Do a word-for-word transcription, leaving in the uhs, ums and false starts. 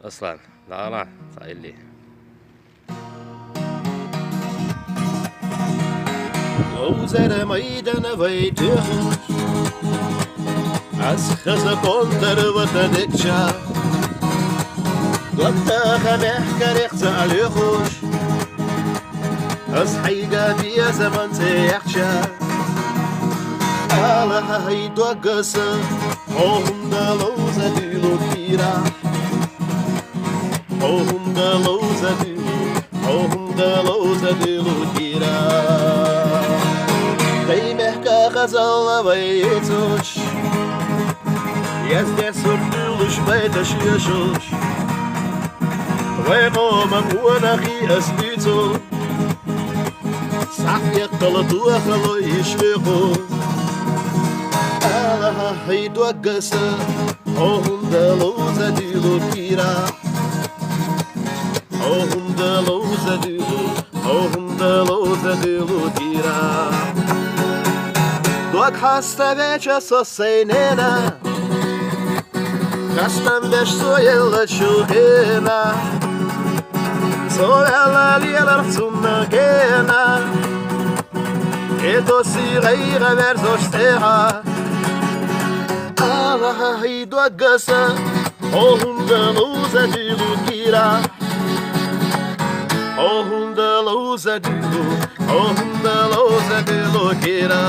Аслан, дӀаала, цхьа илли. Ловзара майдана вай тоьхуш, аз хаза пондар ватан дегча. ДоттагӀа мехкарех цхьа лоьхуш, аз хьайга безаман цӀе яхча. Ала хьай доггаса, хьо хӀунда ловзадуьйлу кӀира? Хьо хӀунда ловзадуьйлу, хьо хӀунда ловзадуьйлу кӀира? Дай мехка хазалла вай эцуш, язде сурт дуьйлуш байташ йоьшуш. Вай къоман къонахий ас дуьйцу, сахь эккхала тохало йиш векъу. Ала хьай доггаса, хьо хӀунда ловзадуьйлу кӀира? Хьо хӀунда ловзадуьйлу, хьо хӀунда ловзадуьйлу кӀира? Дог хьаста веча со сайнена, хастам беш со елла шухена. Со ваьлла лелар цунна гена, э, то сигӀайгӀа верзош цӀеха. Ала хьай доггаса, хьо хӀунда ловзадуьйлу кӀира? Хьо хӀунда ловзадуьйлу, хьо хӀунда ловзадуьйлу кӀира?